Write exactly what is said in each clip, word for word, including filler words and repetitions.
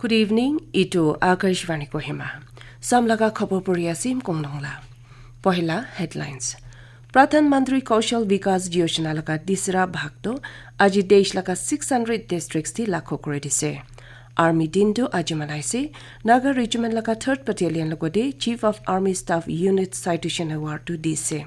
Good evening, itu Akashvani Kohima. Samlaga khobor puri asim konglongla. Pohila headlines. Pradhan Mantri Kaushal Vikas Yojana laga disra bhag to aji desh laga six hundred districts ti lakho kuri dise. Army din to aji manaise. Naga Regiment laga third Battalion logode Chief of Army Staff Unit Citation Award to dise.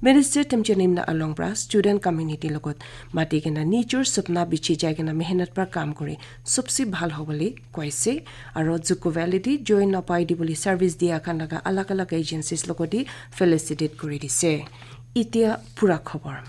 Minister Temjenimna Along pra student community logot mati kena nijor supna bichi jai kena mehnat pra kam kuri sobse bhal hobole koise aro juku validity join napai dibole service dia khan laga alag alag agencies logoti felicitate kuri dise. Itia pura khobor.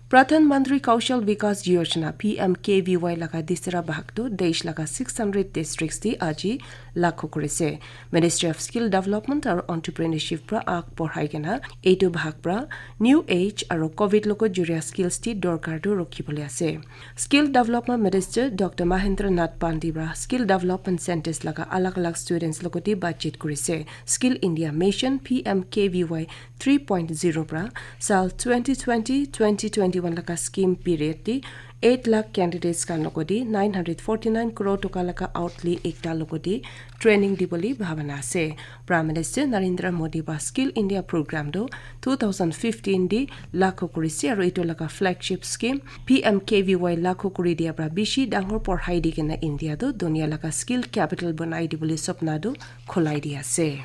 Pradhan Mantri Kaushal Vikas Yojana P M K V Y laga disra bhag to desh laga six hundred districts ti aji lakho kurise. Ministry of Skill Development aru Entrepreneurship pra ag porhai kena etu bhag pra new age aru covid logo juria skills ti dorkar tu rukhi bole ase. Skill Development Minister Doctor Mahendra Nath Pandey pra Skill Development Centers laga alag alag students logoti batchit kurise. Skill India Mission P M K V Y three point zero pra sal twenty twenty twenty twenty-one laga scheme period ti eight lakh candidates khan logoti nine hundred forty-nine crore toka laga outlay ekta logoti training dibole bhabana ase. Prime Minister Narendra Modi ba Skill India Program do two thousand fifteen di lakho kurise aro etu laga flagship scheme P M K V Y lakho kuri dia pra bishi dangor porhai di kena India do dunia laga skill capital banai dibole sapna do khulai di ase.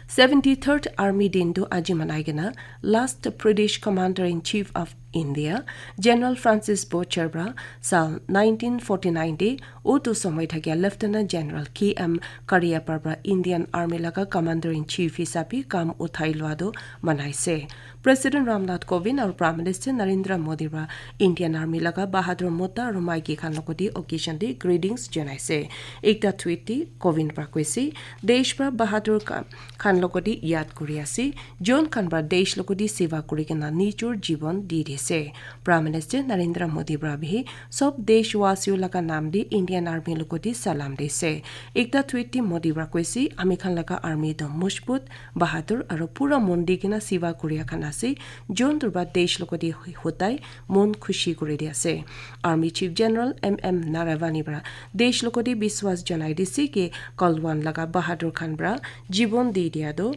Seventy-third Army Din tu aji manai kena last British Commander in Chief of India, General Francis Boucher pra sal nineteen forty-nine te utu somoi thakia Lieutenant General K M Kariappa pra Indian Army laga Commander in Chief hisabe kam uthai lua tu manaise. President Ramnath Kovind aru Prime Minister Narendra Modi pra Indian Army laga bahadur mota aru maiki khan logoti occasion te greetings janaise. Ekta tweet te Kovind pra koise, desh pra bahadur ka-, khan logoti yad kuri ase, jon khan pra desh logoti seva kuri kena nijor jibon di dise. Prime Minister Narendra Modi pra bhi sob deshwasiyo laga naam te Indian Army logoti salam dise. Ekta tweet te Modi pra koise, ami khan laga army to mojbut, bahadur aru pura mon di kena seva kuria khan ase, jon tur pra desh logoti hu-, hutai mon khushi kuri di ase. Army Chief General M M Naravani pra desh logoti biswas janai dise ki Galwan laga bahadur khan pra jibon di dia do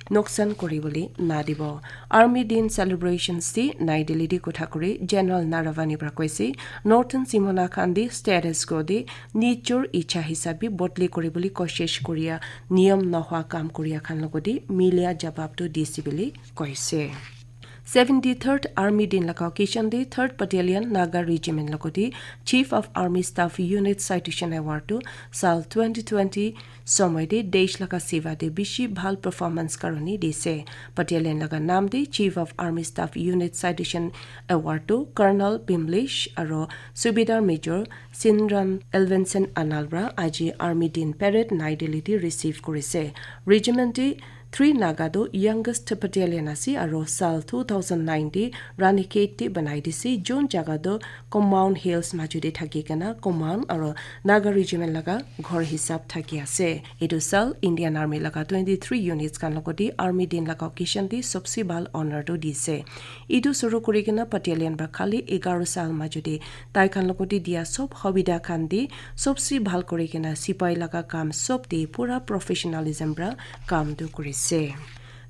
noksan kuri bole na dibo. Army Din celebrations te Nai Delhi te kotha kuri General Naravani pra koise, Northern Simona khan te status quo te nijor icha hisabe bodli kuri bole koshish kuria niyam nohwa kam kuria khan logoti milia jawab tu dise bole koise. Seventy-third Army Din laga occasion te third Battalion Naga Regiment logoti Chief of Army Staff Unit Citation Award tu sal twenty twenty somoi te desh laga seva te bishi bhal performance karone dise. Battalion laga naam te Chief of Army Staff Unit Citation Award tu Colonel Bimlesh aru Subedar Major Sinran Elvinson Anal pra aji Army Din Parade Nai Delhi te receive kurise. Regiment te three Naga tu youngest battalion ase aru sal two thousand nine te Ranikhet te banai dise, jon jaga tu Command Hills maju te thaki kena Command aru Naga Regiment laga ghor hisab thaki ase. Etu sal Indian Army laga twenty-three units khan logoti Army Din laga occasion te sobse bhal honor tu dise. Etu suru kuri kena battalion pra khali egharo sal maju te tai khan logoti dia sob hobida khan te sobse bhal kuri kena sipai laga kam sob te pura professionalism pra kam tu kurise.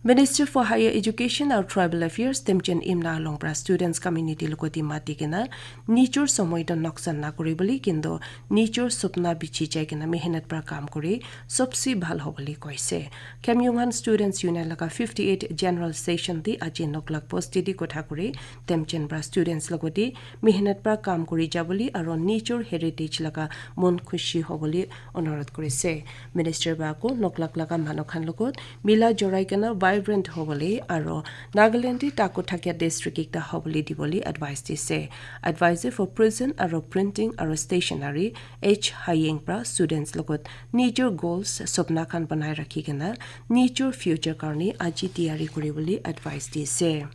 Minister for Higher Education aru Tribal Affairs Temjen Imna Along pra students community logoti mati kena nijor somoi to noksan na kuri bole kintu nijor supna bichi jai kena mehnat pra kam kuri sobse bhal hobole koise. Khamyunghan Students Union laga fifty-eight General Session te aji Noklak Bosti te kotha kuri Temjen pra students logoti mehnat pra kam kuri jabole aru nijor heritage laga mon khushi hobole onurodh kurise. Minister ba ako Noklak laga manu khan logot mila jorai kena vibrant hobole aru Nagaland te taku thakia district ekta hobole dibole advice dise. Advisor for Prison aru Printing aru Stationery H Hayeng pra students logot nijor goals, sopna khan banai rakhi kena nijor future karne aji tiyari kuri bole advice dise.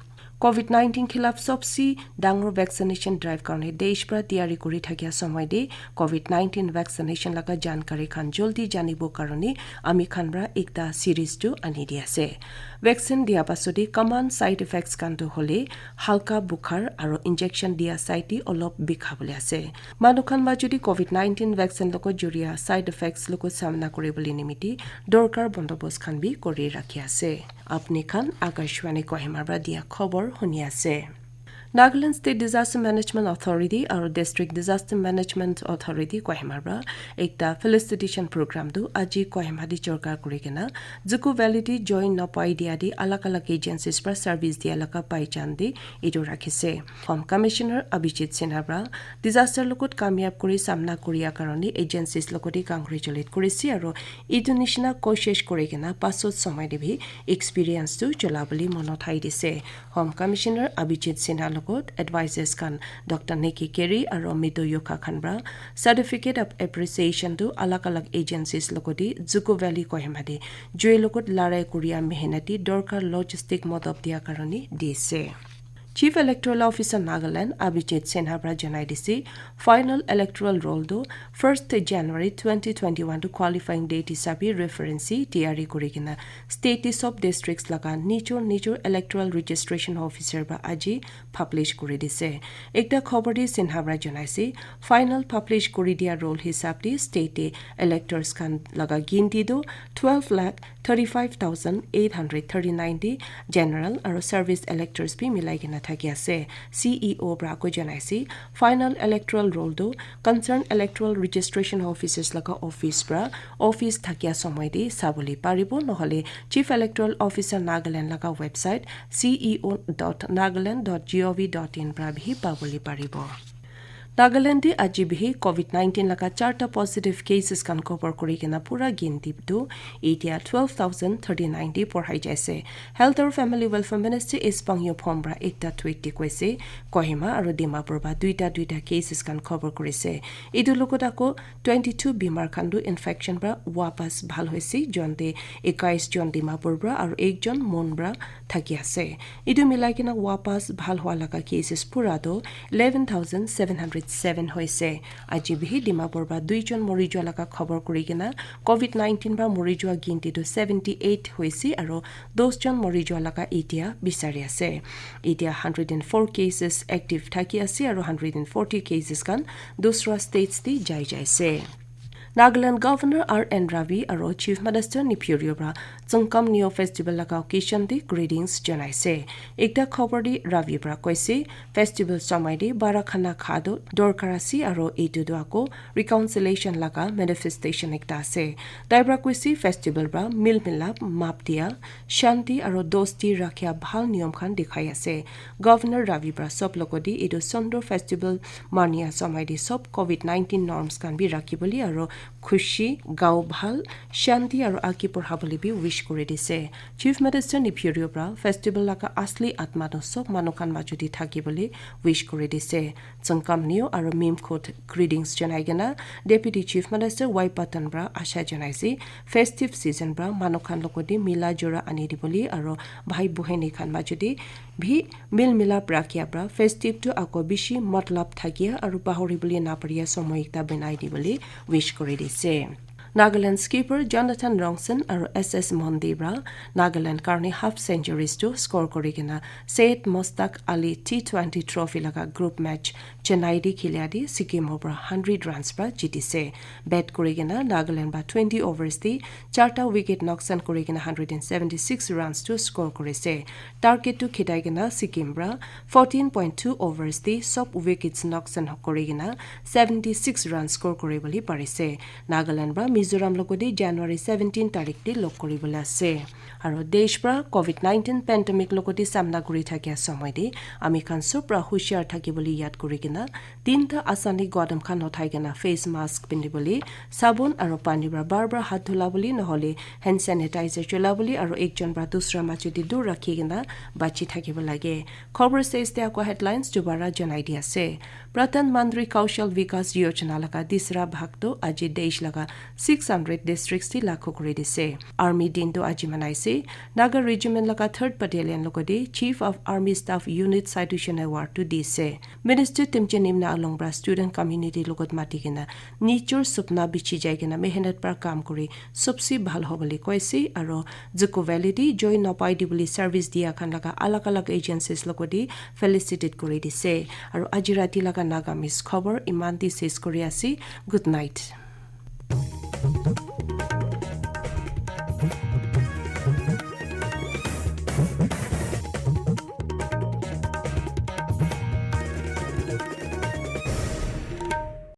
COVID nineteen khilaf sobse dangor vaccination drive karone desh pra tiyari kuri thakia somoy te COVID nineteen vaccination laga jankari khan joldi janibo karone ami khan pra ekta series tu ani di ase. Vaccine dia pasode common side effects khan tu hole halka bukhar aro injection dia side te olop bikha bole ase. Manu khan ma jodi COVID nineteen vaccine logo juria side effects logo samna kuri bole nimiti dorkar bondobos khan bi kuri rakhi ase. Apni khan Akashvani Kohima pra dia khobor huni ase. Nagaland State Disaster Management Authority aro District Disaster Management Authority Kohima pra ekta felicitation program tu aji Kohima di jorkar kuri kena Zuku Valley di join napai dia di alag alag agencies pra service dia laga pai chan di etu rakhise. Home Commissioner Abhijit Sinha pra disaster logot kamyab kuri samna kuria karone agencies logot di congratulate kurise aro etu nishina koshish kuri kena pasot somoy de bi experience tu chola bole mono thai dise. Home Commissioner Abhijit Sinha logot advisors khan Doctor Nikki Keri aro Mido Yokha khan pra certificate of appreciation tu alag alag agencies logot di Zuku Valley Kohima de jui logot larai kuria mehenati dorkar logistic modop dia karone dise. Chief Electoral Officer Nagaland Abhijit Sinha pra janai dise, final electoral roll tu first January twenty twenty-one tu qualifying date hisabe reference tiyari kuri kena state te sob districts laga nijor nijor electoral registration officer pra aji publish kuri dise. Ekta khobor te Sinha pra janaise, final publish kuri dia roll hisab te state te electors khan laga ginti tu twelve lakh thirty-five thousand eight hundred thirty-nine te general aro service electors bi milai kena thaki ase. C E O pra ako janaise, final electoral roll tu concerned electoral registration officers laga office pra office thakia somoy te sabole paribo, nohole Chief Electoral Officer Nagaland laga website C E O dot nagaland dot gov dot in pra bi pabole paribo. Nagaland te aji bihi COVID nineteen laga charta positive cases khan khobor kuri kena pura ginti tu etia twelve thousand thirty-nine te porhai jaise. Health aru Family Welfare Minister S Pangyo Phom pra ekta tweet te koise, Kohima aru Dimapur pra duita duita cases khan khobor kurise. Etu logot ako twenty-two bimar khan tu infection pra wapas bhal hoise, jonte ekais jon Dimapur pra aru ekjon Mon pra thaki ase. Etu milai kena wapas bhal hwa laga cases pura tu eleven thousand seven hundred seven hoise. Aji bihi Dimapur pra duijon mori jua laga khobor kuri kena COVID nineteen pra mori jua ginti tu seventy eight hoise aru dos jon mori jua laga etia bisari ase. Etia hundred and four cases active thaki ase aru hundred and forty cases khan dusra states te jai jaise. Nagaland Governor R N Ravi aru Chief Minister Neiphiu Rio pra Tsüngkamnio Festival laga occasion te greetings janaise. Ekta khobor te Ravi pra koise, festival somoy te bara khana kha tu dorkar ase aru etu tu ako reconciliation laga manifestation ekta ase. Tai pra koise festival pra mil milap, map dia, shanti aru dosti rakhia bhal niyom khan dikhai ase. Governor Ravi pra sob logot te etu sundor festival mania somoy te sob COVID nineteen norms khan bi rakhi bole aru khushi, gao bhal, shanti aru age porha bole bi wish kuri dise. Chief Minister Neiphiu Rio pra festival laga asli atma tu sob manu khan majo te thaki bole wish kuri dise. Tsüngkamnio aru Mimkhut greetings janai kena Deputy Chief Minister Y Patton pra asha janaise, festive season pra manu khan logot te mila jora ani dibole aru bhai buheni khan majo te bi mil milap rakhia pra festive tu ako bishi matlab thakia aru pahori bole naparia somoy ekta banai dibole wish kuri dise. Nagaland skipper Jonathan Rongsen aru S S Mondi pra Nagaland karne half centuries tu score kuri kena Syed Mustaq Ali T twenty trophy laga group match Chennai te khilia te Sikkim pra hundred runs pra jitise. Bat kuri kena Nagaland pra twenty overs te charta wicket noksan kuri kena hundred and seventy six runs tu score kurise. Target tu khitai kena Sikkim pra fourteen point two overs te sob wickets noksan kuri kena seventy six runs score kuri bole parise. Nagaland pra Mizoram logot te January seventeen tarik te log kuri bole ase. Aru desh pra COVID nineteen pandemic logot te samna kuri thakia somoy te ami khan sob pra hushiar thaki bole yad kuri kena tinta asani godam khan uthai kena face mask pindi bole, sabun aru pani pra bar bar hath dhula bole, nohole hand sanitizer chola bole aru ekjon pra dusra majo te dur rakhi kena bachi thakibo lage. Khobor shes te ako headlines dubara janai di ase. Pradhan Mantri Kaushal Vikas Yojana laga tisra bhag tu aji desh laga six hundred districts ti lagu kuri dise. Army din tu aji manaise. Naga Regiment laga third Battalion logodi Chief of Army Staff Unit Citation Award tu dise. Minister Temjen Imna Along pra student community logot mati kena nijor supna bichi jai kena mehnat pra kam kuri sobse bhal hobole koise aro Zuko Valley te join napai dibole service dia khan laga alag alag agencies logodi felicitate kuri dise. Aro aji rati laga Nagamese khobor iman te ses kuri ase. Good night.